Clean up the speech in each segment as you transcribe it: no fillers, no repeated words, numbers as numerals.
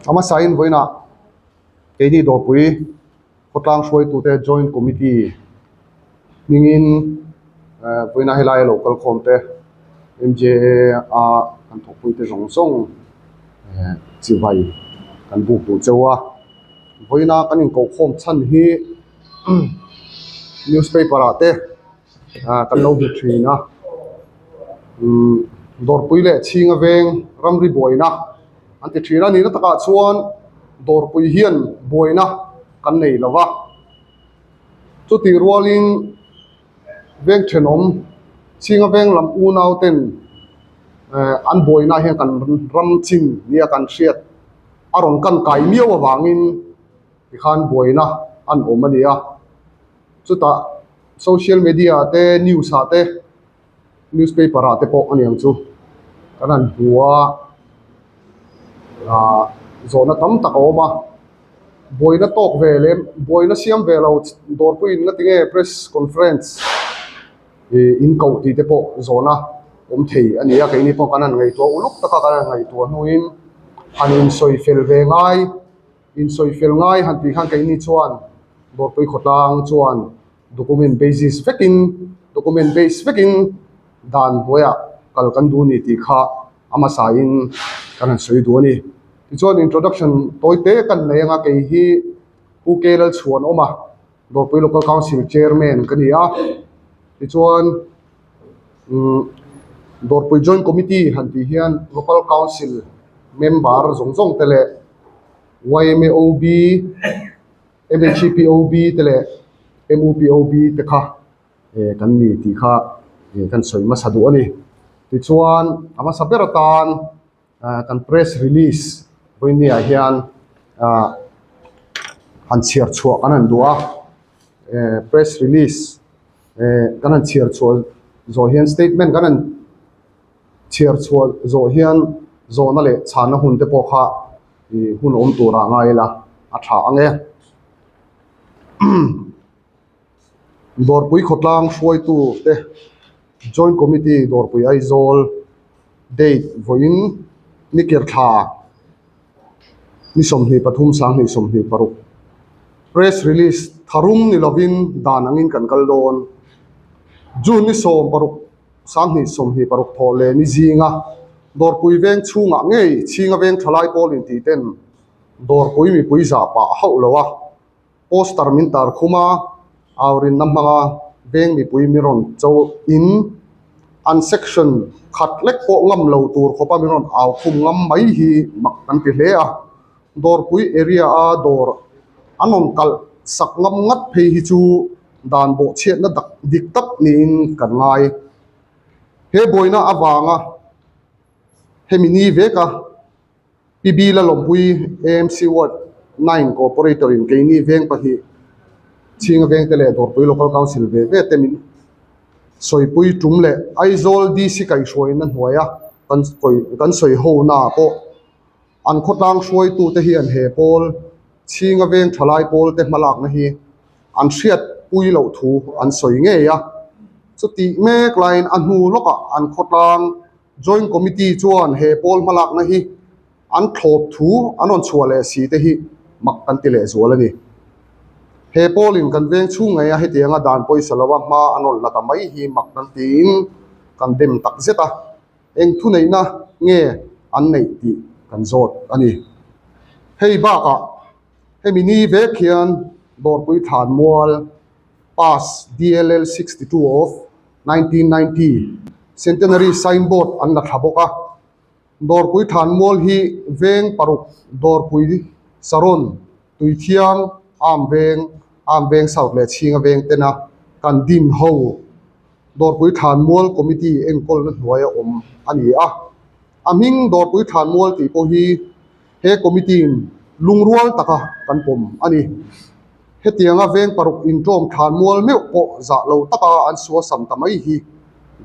A hmasain vawiinah keini dawrpui khawtlang hruaitute joint committee hmingin vawiinah helai a lo kal khawm te M_J_A a kan thawkpuite zawng zawng chibai kan buk duh cheu a vawiina kan inkohkhawm chhan hi newspaper ah te kan lo hmu thin a umm dawrpui leh chhinga veng ramri buaina an ti thin a nihna takah chuan dawrpui hian buaina kan nei lo va chutih rualin veng thenawm chhinga veng lam unau ten eh an buaina hian kan ram chin nia kan hriat a rawn kan kai miau avangin tikhan buaina an awm a ni a chutah social media ah te news ah te newspaper ah te pawh a niang chu kan han hmu a ah zawhna tam tak a awm a buaina tawk ve lem buaina siam ve lo dawrpuiin nga tinge press conference ih in koh tih te pawh zawhna awm thei a ni a keini pawh kan han ngaihtuah uluk tak a kan han ngaihtuah hnuin han insawi fel ve ngai. Insawi fel ngai han tih khan keini chuan Dawrpui khawtlang chuan document basis vekin document base vekin dan hnuaiah kal kan duh a ni tih kha a hmasain kan han sawi duh a ni. Tichuan introduction tawi te kan nei anga kei hi Pu K Lalchhuanawma Dawrpui Local Council Chairman ka ni a, tichuan umm Dawrpui Joint Committee han tih hian Local Council member zawng zawng te leh YMAOB, MHEPOB te leh MUPOB te kha eh kan ni tih kha eh kan sawi hmasa duh a ni. Tichuan a hmasa ber atan ah kan press release vawinia hian ah han chhiar chhuah kan han duh a eh press release eh kan han chhiar chhuah zawh hian statement kan han Chhiar chhuah zawh hian zawhna leh chhanna hun te pawh kha ih hun awm turah ngai ila a tha ang e. Dawrpui khawtlang hruaitu te Joint Committee Dawrpui Aizawl date vawiin nikir thla ni 23 sanghnih 26 Press release tharum ni lovin dan angin kan kal dawn. June ni 16 26 thawh leh ni zinga Dawrpui veng chhungah ngei Chhinga veng thalai pawl intih ten Dawrpui mipui zah pah hauh lo a, poster min tar khum a, aurinna hmanga veng mipui min rawn cho in an section khat lek pawh ngam lo tur khawpa min rawn au khum ngam mai hi mak kan ti hle a, Dawrpui area a dawr an rawn kalh sak ngam ngat phei hi chu dan bawhchhiatna dak dik tak niin kan ngai. He buaina avanga hemi ni veka PB Lalawmpui AMC Ward 9 Cooperator in keini veng pahnih Chhinga vengte leh Dawrpui Local Council ve ve te min sawipui tum leh Aizawl DC kaihhruaina hnuaia kan kan sawi hona pawh An khawtlang hruaitute hian he pawl chhinga veng thalai pawlte hmalakna hi an hriatpui loh thu an sawi ngei a. Chutih mek laiin a hnu lawkah an khawtlang Joint Committee chuan he pawl hmalakna hi an thlawp thu an rawn chhuah leh si te hi mak kan ti lehzual a ni. He pawlin kan veng chhung ngeia hetianga dan pawisa lova hma an rawn la ta mai hi mak kan tiin kan dem takzet a. Eng thuneihna nge an neih tih kan zawt a ni. Hei bakah hemi ni vek hian Dawrpui Thlanmual Pass DLL 62 of 1990 Centenary Signboard an la thla bawk a. Dawrpui Thlanmual hi veng paruk Dawrpui Saron Tuithiang Am Veng Am Veng South leh Chhinga Veng tena kan din ho Dawrpui Thlanmual Committee enkawlna hnuaia awm a ni a. A hming Dawrpui Thlanmual tih pawh hi he committee-in lungrual taka kan pawm a ni. Hetianga veng paruk inṭawm thlanmual meuh pawh zah lo taka an suasam ta mai hi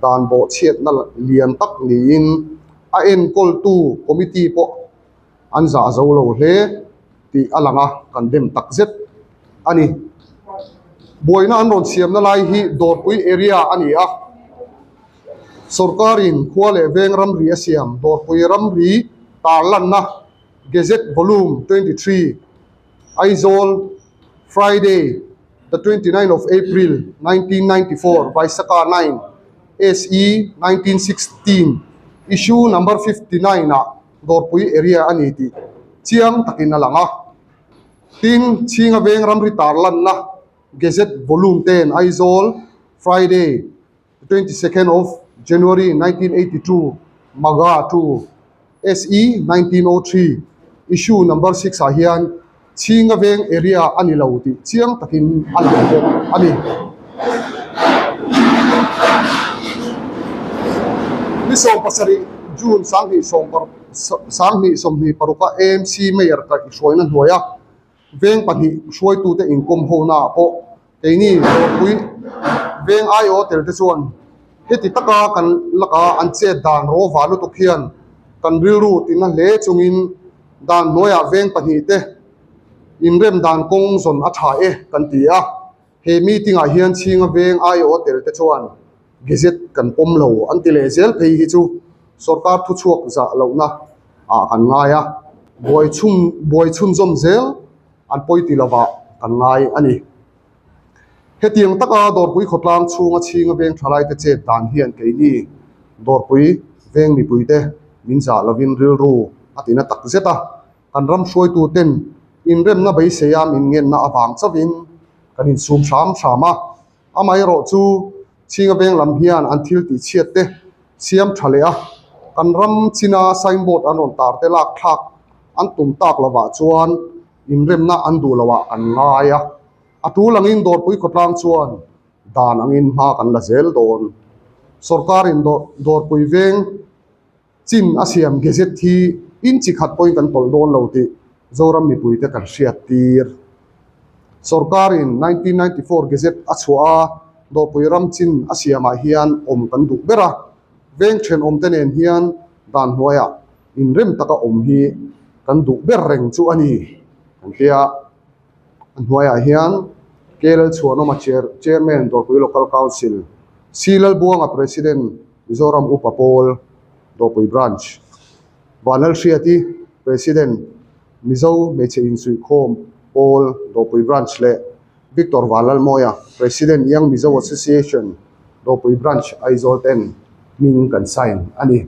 dan bawhchhiatna lian tak niin a enkawltu committee pawh an zah zo lo hle tih a lang a, kan dem tak zet a ni. Buaina an rawn siamna lai hi Dawrpui area a ni a, sawrkarin khua leh veng ramri a siam Dawrpui ramri tarlanna. Gazette Volume 23, Aizawl, Friday, the 29 of April, 1994, Vaisakha 9, SE 1916, Issue Number 59 ah Dawrpui area a ni tih chiang takin a lang a. Tin, Chhinga Veng ramri tarlanna Gazette Volume 10, Aizawl, Friday, 22nd of January 1982, Magha 2, SE 1903, Issue Number 6 ah hian Chhinga Veng area a ni lo tih chiang takin a lang bawk a ni. Ni 17 June 2026 a AMC Mayor kaihhruaina hnuaia Veng pahnih hruaitute inkawm hona ah pawh keini Dawrpui veng aiawh tel te chuan heti taka kan laka an chet dan rawva lutuk hian kan rilru tina hle chungin dan hnuaiah veng pahnih te inrem dan kawng zawn a tha e kan ti a. He meeting ah hian Chhinga veng aiawh tel te chuan Gazette kan pawm lo an ti leh zel phei hi chu sorkar thuchhuak zah lohna ah kan ngai a, buai chhun buai chhunzawm zel an pawi ti lovah kan ngai a ni. Hetiang taka Dawrpui khawtlang chhunga Chhinga veng thalaite chet dan hian keini Dawrpui veng mipuite min zah lovin rilru a tina tak zet a, kan ram hruaituten inremna beiseia min ngenna avang chauhin kan insum hram hram a. Amaherawh chu Chhinga veng lam hian an thil tih chhiat te siam tha leh a, kan ram china signboard an rawn tar te lak thlak an tum tak lovah chuan inremna an duh loh ah kan ngai a. A tul angin Dawrpui khawtlang chuan dan angin hma kan la zel dawn. Sorkarin Dawrpui veng Chin a siam Gazette hi in chi khat pawhin kan tawlh dawn lo tih Zoram mipuite kan hriat tir. Sorkarin 1994 Gazette a chhuah a, Dawhpui ram chin a siamah hian awm kan duh ber a, veng thenawmte nen hian dan hnuaiah inrem taka awm hi kan duh ber reng chu a ni kan tia. A hnuaiah hian KL Chhuanawma Chairman Dawrpui Local Council, C Lalbuanga President Mizoram Upa Pawl Dawpui Branch, Vanlalhriati President Mizo Hmeichhe Insuihkhawm Pawl Dawpui Branch leh Victor Vanlalmawia President Young Mizo Association Dawpui Branch Aizawl ten hming kan sign a ni.